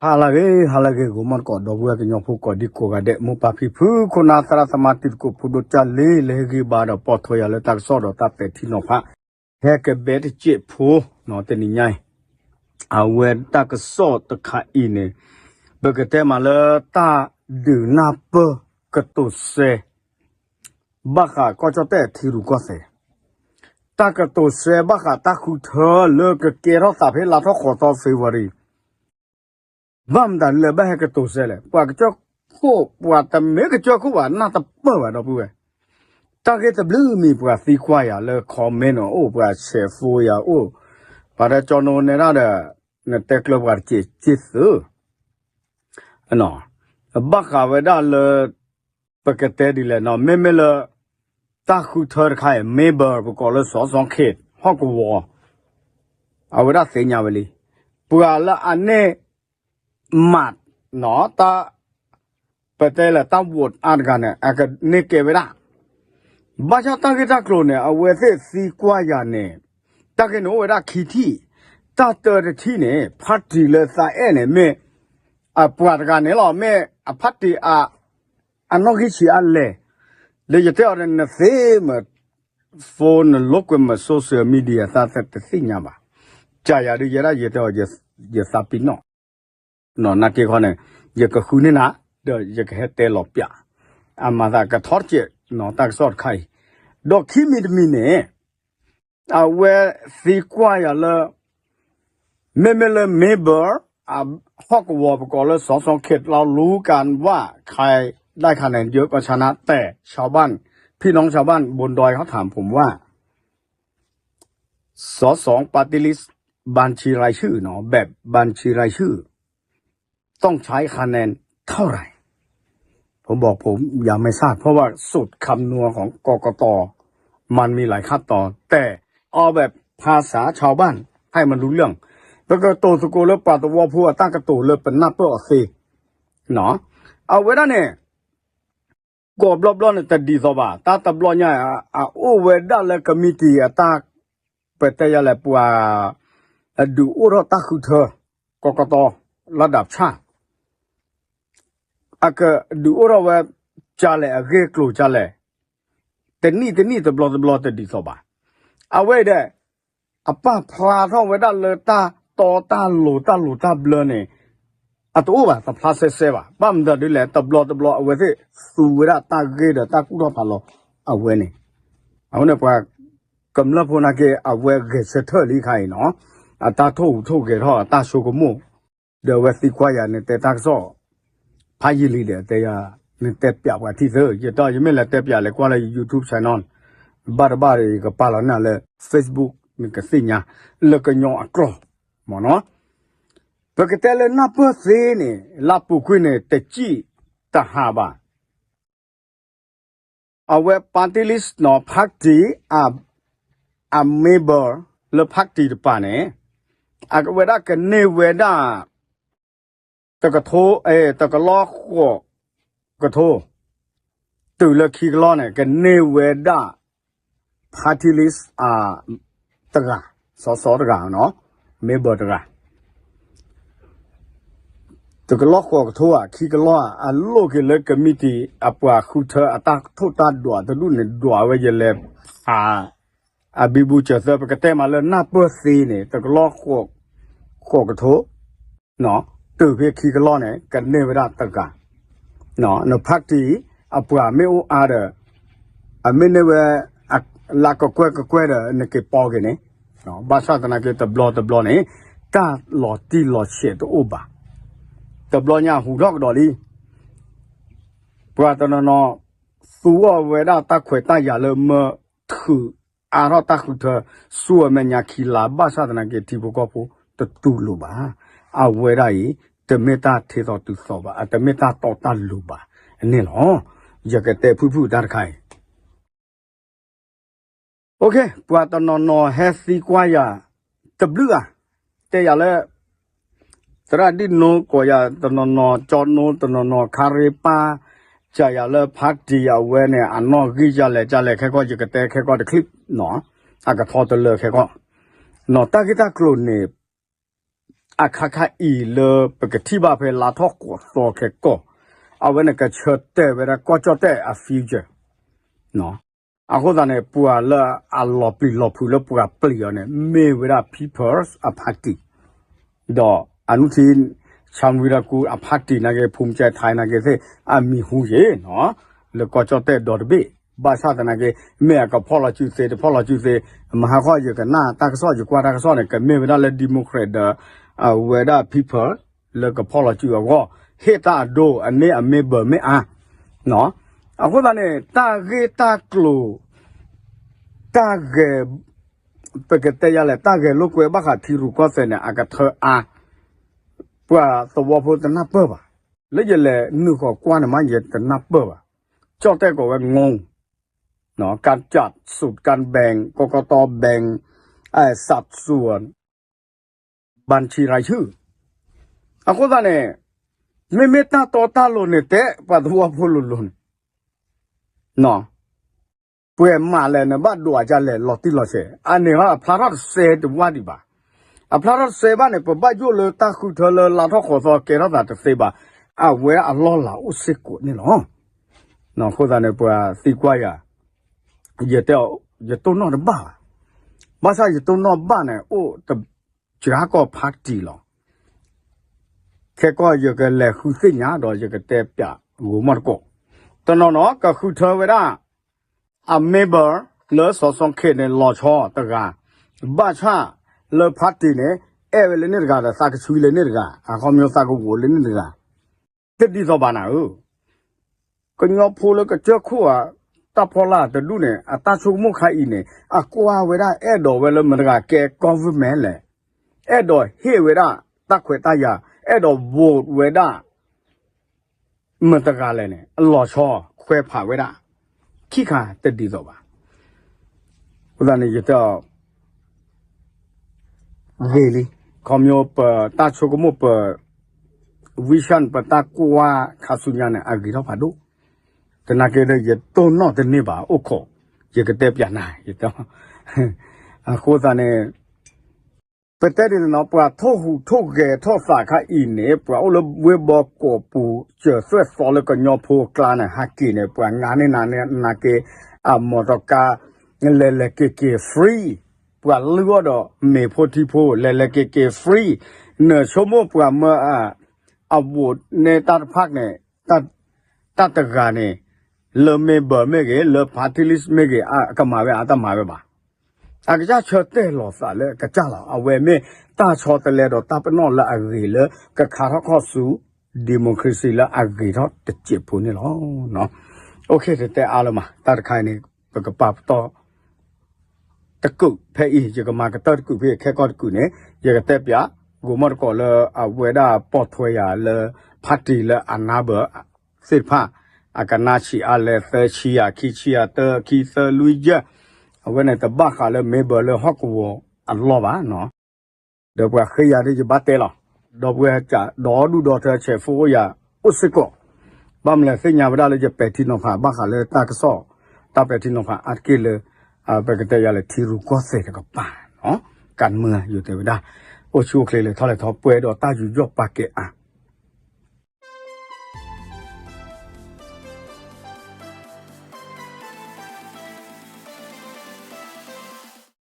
ဟါလၢအဂ့ၤ ဟါလၢအဂ့ၤ ဂီၤမီၢ်တကိး ဒီပုၢ်ဝဲၢ်ကညီဖိကိးဒံကိးဂၤဒဲး မိၢ်ပၢ်ဖံဖု ခိၣ်နၢ်သရၣ်သမါ တံၤသကိးဖိဒိၣ်ကၢ်လ့ လၢဟ့ၣ်ဂံၢ်ဘါဒီး ပိာ်ထွဲယၤလၢတၢ်ကစီၣ်ဒီးတၢ်ပဲာ်ထံနီၤဖး ဟဲကဘဲတစဲးဖိ တနံၤညါအံၤ အဝဲတၢ်ကစီၣ်တခါအံၤန့ၣ် ပကတဲမးလၢတၢ်ဒုးနၢ်ပၢၢ်ကတိၤစဲ ဘၣ်ဃးကီၢ်ကၠီၣ်တဲၣ်ထံရူၢ်ကီၢ်သဲး, တၢ်ကတိၤစဲဘၣ်ဃးတၢ်ဃုထၢလၢကကဲထီၣ်သးဖဲလါထီၣ်ဃိးသီ February, ဘၣ်မတၤဒ်လဲၣ်ဘၣ်ဟဲကတိၤစဲလဲၣ်. ပှၤကစၢၢ်ခိၣ် ပှၤတမ့ၢ်ကစၢၢ်ခိၣ်ဘၣ် နၢ်တပၢၢ်ဘၣ်ဒီပုၢ်ဝဲၢ်, တၢ်ဂ့ၢ်တဘျုးမံၤပှၤသံကွၢ်ယၤလၢ comment န့ၣ်အိၣ် ပှၤဆဲးဖိယၤအိၣ်, ပှၤဒီးကၠီနိနဲဒၣ်ဒီး နတဲကျၢၤပှၤတစဲးစ့ၢ်သု ဘၣ်ဃးဝဲဒၣ်လၢ ပကတဲဒ်လဲၣ်နီၤ မ့မ့ၢ်လၢ တၢ်ဃုထၢတခါအံၤ member ပကိးလၢ စီၤစီၤခ့း ဟီၣ်ကဝီၤ အဝဲဒၣ်သ့ၣ်ညါဝဲလံ. ပှၤလၢအန့ၢ် မး တၢ် ပတဲလၢတၢ် vote အါတဂၤန့ၣ် အကန့ၢ်ကဲဝဲဒၣ် ဘၣ်ဆၣ်တၢ်ဂ့ၢ်တၢ်ကျိၤန့ၣ် အဝဲသ့ၣ်သံကွၢ်ယၤန့ၣ် တၢ်ဂ့ၢ်န့ၣ်အိၣ်ဝဲဒၣ်ခံထံၣ်, တၢ်တၢတထံၣ်န့ၣ် party လၢသးအဲၣ်န့ၣ် မ့ၢ်အပှၤတဂၤန့ၣ်လီၤ. မ့ၢ်အ party အ အနီၣ်ဂံၢ်ဆံးအါလဲၣ်, လၢယတဲအီၤန့ၣ် နသ့မး phone နလိာ်ကွဲမး social media သးတသ့ၣ်ညါဘၣ်. ကယၤဒုးယဲဒၣ်ယတဲအီၤ ယသးပ့ၤနီၣ် နာ်က့ခီန့ၣ် ယကဃုန့ၢ်နၤ ဒီးယကဟဲတဲလီၤပျး အမၤသးကထီတစဲး တၢ်ကစီၣ်တခါအံၤ, ဒီးခံမံၤတမံၤန့ၣ် အဝဲသံကွၢ်ယၤလၢ မ့မ့ၢ်လၢ member ဟီၣ်ကဝီၤပကိးလၢ စီၤစီၤခ့း လီၤလူၤကၤဝၣ် ใครได้คะแนนเยอะก็ชนะ แต่ชาวบ้าน พี่น้องชาวบ้านบนดอยเขาถามผมว่า สส ปาร์ตี้ลิสต์ บัญชีรายชื่อเนาะ แบบบัญชีรายชื่อ ต้องใช้คะแนนเท่าไหร่ ผมบอกผมยังไม่ทราบ เพราะว่าสูตรคำนวณของกกต มันมีหลายขั้นตอน แต่เอาแบบภาษาชาวบ้านให้มันรู้เรื่อง ပကတိၤသကိးလၢပှၤသဝီဖိအတၢ်ကတိၤလၢပနၢ်ပၢၢ်အီၤသ့ အဝဲဒၣ်န့ၣ် ကိးဘျီဘျီန့ၣ်တဒ်သိးဘၣ် တၢ်တဘျီညါ အအိၣ်ဝဲဒၣ်လၢ committee အတၢ် ပတဲယၤလဲၣ် ပှၤ အဒုးအိၣ်ထီၣ်တၢ်ဃုထၢ ကကတ လၢဒၣ်ဖၠၣ် အကဒုးအိၣ်ထီၣ်ဝဲ ကလဲၣ် အဂ့ၢ်ကျိၤကလဲၣ် တနံၣ်တနံၣ်တဘျီတဘျီတဒ်သိးဘၣ်. အဝဲဒီး အပာ်ဖျါထီၣ်ဝဲဒၣ်လၢတၢ်တီတၢ်လိၤတၢ်လိၤတၢ်ဘျၢန့ၣ် အတအိၣ်ဘၣ် တဖျါဆဲဆဲဘၣ်. ဘၣ်မတၤဒ်လဲၣ် တဘျီတဘျီ အဝဲသ့ၣ်သူဝဲဒၣ်တၢ်ဂ့ၢ်ဒီးတၢ်ကူၣ်ထီၣ်ဖးလီၤအဝဲန့ၣ်. အဃိန့ၣ်ပှၤ ကမျၢၢ်ဖိနာ်က့ အဝဲဂဲၤဆၢထၢၣ်လံခါအံၤနီၤ အတၢ်ထိၣ်ဟူးထိၣ်ဂဲၤထီၣ် အတၢ်ဆိကမိၣ် ဒီးအဝဲသံကွၢ်ယၤ နတဲတၢ်ကစီၣ် ဖးယံာ်လံဒီး တဲယၤ နတဲပျးပှၤထံၣ်သၢ ယတဲ ယမ့ၢ်လဲၤတဲပျးလဲၤကွၢ်လၢ YouTube channel ဘၣ်တဘၣ်ဒီး ယကပာ်လီၤနၤလၢ Facebook နကသ့ၣ်ညါ လၢကညီအကျိာ် မ့ၢ်နီၤ. ပကတဲလၢနၢ်ပၢၢ်သ့န့ၣ် လၢပူၤကွံာ်န့ၣ် တစံၣ်တဟးဘၣ် အဝဲ party list နီၤ party အ အ member လၢ party တပၤန့ၣ် အဝဲဒၣ်ကန့ၢ်ဝဲဒၣ် တကထိ တကလီၢ်ဃိးကထိ တုၤလၢခံကလီၢ်န့ၣ် ကန့ၢ်ဝဲဒၣ် party list အ တဂၤ စီၤစီၤတဂၤနီၤ member တဂၤ တကလီၢ်ဃိးကထိဧါ ခံကလီၢ်ဧါ အလိၣ်က့ၤလၢ committee အပှၤဃုထၢအတၢ်ထိၣ်တၢ်ဒွးတဒူၣ်န့ၣ် ဒွးဝဲယလဲၤဖး အဘံဘူစၢၤသၢ ပကတဲမးလၢနၢ်ပၢၢ်သ့န့ၣ် တကလီၢ်ဃိးကထိ တုၤဖဲခံကလီၢ်န့ၣ် ကန့ၢ်ဝဲဒၣ်တဂၤ န party အပှၤမ့ၢ်အိၣ်အါဒီး အမ့ၢ်န့ၢ်ဝဲ လၢကကွဲၢ်ကကွဲၢ်ဒီးနက့ၤပိာ်က့ၤန့ၣ် ဘၣ်ဆၣ်သနာ်က့ တဘျီတဘျီန့ၣ် တၢ်လီၤတံၢ်လီၤဆဲးတအိၣ်ဘၣ်. တဘျီညါဟူးထီၣ်ကဒီးလံ ပှၤတနီၤနီၤ သူအီၤဝဲဒၣ်တၢ်ခွဲးတၢ်ယာ်လၢမၢထုးအါထီၣ်တၢ်ဃုထၢ ဆူအမဲာ်ညါခံလါ ဘၣ်ဆၣ်သနာ်က့ ထံဖိကီၢ်ဖိတတူၢ်လိာ်ဘၣ်. အဝဲဒၣ်အံၤ တမ့ၢ်တၢ်ထံသီတုၤသီဘၣ် အတမ့ၢ်တၢ်တီတၢ်လိၤဘၣ်န့ၣ်လီၤ. ယကတဲဖုၣ်ဖုၣ်တၢ်တခါအံၤ ပှၤတနီၤနီၤ ဟဲသံကွၢ်ယၤ တဘျုးဂၤ တဲယၤလၢ သရၣ်ဒ်နိကိးယၤတနီၤနီၤ ကၠီနိတနီၤနီၤ ခါရ့ပၢ် ကယၤလၢ party အဝဲန့ၣ် အနီၣ်ဂံၢ်ကလဲၣ်ကလဲၣ် ခဲကီၢ် ယကတဲခဲကီၢ်တချံးနီၤ အကထီတလၢခဲကီၢ် နီၤ တၢ်ဂ့ၢ်တၢ်ကျိၤန့ၣ် အခါခါအံၤလၢပကထံၣ်ဘၣ်ဖဲလါထီၣ်ဃိးသီခဲကီၢ်, အဝဲန့ၣ်ကဆၢတဲာ်ဝဲဒၣ်ကီၢ်ကၠီၣ်တဲၣ်အ future အဃိသတးန့ၣ် ပှၤလၢအလီၤပျံၤလီၤဖုးလၢပှၤပျံၤအီၤန့ၣ် မ့ၢ်ဝဲဒၣ် People's အ party ဒီးအနုထံ ဆၣ်ဝံရကူၣ်အ party နာ်က့ ဖူမကဲထါနာ်က့သ့ၣ် အမံၤဟူယ့ၤနီၤ လၢကီၢ်ကၠီၣ်တဲၣ်ဒီတဘ့ၣ် ဘၣ်ဆၣ်သနာ်က့ မ့ၢ်အကဖီၣ်လီၤစုသ့တဖီၣ်လီၤစုသ့ မဟါခီယကနၣ်တၢ်ကစီၣ် ယကွၢ်တၢ်ကစီၣ်န့ၣ် ကမ့ၢ်ဝဲဒၣ်လၢ Democrat ဒီး အဝဲဒၣ် People လၢကဖီၣ်လီၤစုအဂီၢ် ဟ့ၣ်တၢ်အဒိ အန့ၢ်အမ့ၢ်ဘၢမ့ၢ်အါ အဃိသတးန့ၣ် တၢ်ဂ့ၢ်တၢ်ကျိၤ တၢ်ဂဲၤ ပကတဲယၤလဲၣ် တၢ်ဂဲၤလိာ်ကွဲဘၣ်ဃးထံရူၢ်ကီၢ်သဲးန့ၣ် အကထၢအါ ပှၤသဝီဖိတနၢ်ပၢၢ်ဘၣ်. လၢယလဲၤနုာ်ဃီၤကွၢ်န့ၣ်မး ယတနၢ်ပၢၢ်ဘၣ်. ကၠီၣ်တဲၣ်ကိးဝဲ งง การจัดสูตรการแบ่ง กกต แบ่ง สัดส่วน บัญชีรายชื่อ အဃိသတးန့ၣ် မ့မ့ၢ်တၢ်တီတၢ်လိၤန့ၣ် တဲပှၤသဝီဖိလိၤလိၤန့ၣ် ပှဲၤမးလဲၣ်နဘၣ်ဒွးကလဲၣ် လီၤတံၢ်လီၤဆဲး အန့ၣ်ဟီ အဖျါထီၣ်တစဲးတဝၢ်ဒံးဘၣ်. အဖျါထီၣ်တစဲးဘၣ်န့ၣ် ပဘၣ်ယိၣ်လၢတၢ်ဃုထၢလၢလါထီၣ်ဃိးသီကဲထီၣ်သးတသ့ဘၣ်. အဝဲအလီၢ်လၤအိၣ်စ့ၢ်ကီးန့ၣ်လီၤ. အဃိသတးန့ၣ် ပှၤသံကွၢ်ယၤ ယတဲအီၤ ယတိၢ်နီၣ်တဘၣ်ဘၣ်. ဘၣ်ဆၣ်ယတိၢ်နီၣ်ဘၣ်န့ၣ် အိၣ်တ စှၤကီၢ် party လီၤ. ခဲကီၢ်ယကလဲၤဃုသ့ၣ်ညါဒီးယကတဲပၠးဂိၤမီၢ်တကိး, တနီၤနီၤကဃုထၢဝဲဒၣ် အ member လၢစီၤစီၤခ့ၣ်န့ၣ် လီၤဆီတဂၤ, ဘၣ်ဆၣ်လၢ party န့ၣ် အဲၣ်ဝဲလၢန့ၣ်တဂၤဒီး သးကဆှံလၢန့ၣ်တဂၤ, အခီပညီသးကဝိးလၢန့ၣ်တဂၤ တဒ်သိးဘၣ်နၤဧၢ. ကညီဖိလၢကစၢၢ်ခိၣ်ဧါ, တၢ်ဖီလာ်တဒူၣ်န့ၣ် အတၢ်ဆိကမိၣ်ခါအံၤန့ၣ် အကွၢ်ဝဲဒၣ်အဲၣ်ဒိးဝဲလၢမတၤတဂၤကဲ government လဲၣ်, အဲၣ်ဒိးဟ့ၣ်ဝဲဒၣ်တၢ်ခွဲးတၢ်ယာ်, အဲၣ်ဒိး vote ဝဲဒၣ် မတၤတဂၤလဲၣ်န့ၣ် အလီၤဆီခွဲးဖးဝဲဒၣ် ခံခါတဒ်သိးဘၣ်. အဃိသတးန့ၣ် ယတဲအီၤ ဂ့ၤလံ, ခီဖျိပတၢ်ဆိကမိၣ်ပ vision ပတၢ်ကွၢ်ခါဆူညါန့ၣ် အဂ့ၤထီၣ်ဖးဒိၣ်, သနာ်က့ဒီး ယတိၢ်နီၣ်တန့ၢ်ဘၣ်အိၣ်ခိး, ယကတဲပၠးနၤ, ယတဲ, အဃိသတးန့ၣ် ပတဲဒ်န့ၣ်နီၤ ပှၤထိၣ်ဟူးထိၣ်ဂဲၤထီၣ်သးခါအံၤန့ၣ် ပှၤအိၣ်လၢဝ့ၢ်ဘီကီးပူၤ စၢၤသွဲၣ်သီလၢကညီဖိအကျါန့ၣ် ဟးက့ၤန့ၣ် ပှၤငါန့ၢ်နၤန့ၣ် နာ်က့ အမီၢ်တကါ လဲၤလဲၤက့ၤက့ၤ free, ပှၤလုၢ်အီၣ်ဒီးမ့ၤဖိထံဖိ လဲၤလဲၤက့ၤက့ၤ free, နဆိကမိၣ်ပှၤမၢအ အ vote န့ၢ်တၢ်တဖၣ်န့ၣ် တၢ်တဂၤန့ၣ် လၢ member မ့ၢ်ဂ့ၤ လၢ party list မ့ၢ်ဂ့ၤ အကမၤဝဲအတမၤဝဲဘၣ်. အကစၢ်ဆၢတဲာ်လီၤသးလၢကစၢ်လီၤ. အဝဲမ့ၢ်တၢ်ဆီတလဲဒီးတၢ်ပနီၣ်လၢအဂ့ၤလၢကခါထီၣ်ခီၣ်ဆူ democracy လၢအဂ့ၤထီၣ်တစဲးဖိန့ၣ်လီၤ. အိၣ်ခ့ တတဲအါလၢၤမး, တၢ်တခါအံၤန့ၣ် ပကပာ်ပတီၢ် တကုာ်ဖဲအံၤ ယကမၤကတၢၢ်တကုာ်ဖဲအံၤ ခဲကီၢ်တကုာ်န့ၣ် ယကတဲပၠး ဂိၤမီၢ်တကိးလၢအဝဲဒၣ်ပိာ်ထွဲယၤလၢ party လၢအနါဘၢသ့ၣ်တဖၣ် အကနါဆံးအါလဲၣ် သၢဆံယၤ ခံဆံယၤ တၢ ခံ သၢ လွံၢ် ယဲၢ်, အဝဲန့ၣ်တဘၣ်ဃးလၢ member လၢဟီၣ်ကဝီၤအလီၢ်ဘၣ်နီၤ. ဒီးပှၤဃ့ယၤဒ်ယဘၣ်တဲလီၤ. ဒီပုၢ်ဝဲၢ်ကး ဒီဒူၣ်ဒီထၢ ဆဲးဖိအိၣ်ယၤ အိၣ်စ့ၢ်ကီး, ဘၣ်မနုၤလဲၣ် သ့ၣ်ညါဝဲဒၣ်လၢယပဲာ်ထံနီၤဖးဘၣ်ဃးလၢတၢ်ကစီၣ်, တၢ်ပဲာ်ထံနီၤဖးအါတက့ၢ်လၢ ပကတဲယၤလၢထံရူၢ်ကီၢ်သဲးတကပၤ, ကၣ်မၢယိၤတဲဝဲဒၣ်, အိၣ်ဆူၣ်အိၣ်ချ့လဲၤထီၣ်လဲၤထီ ပှဲၤဒီးတၢ်ယူးယီၣ်ပာ်ကဲအါ,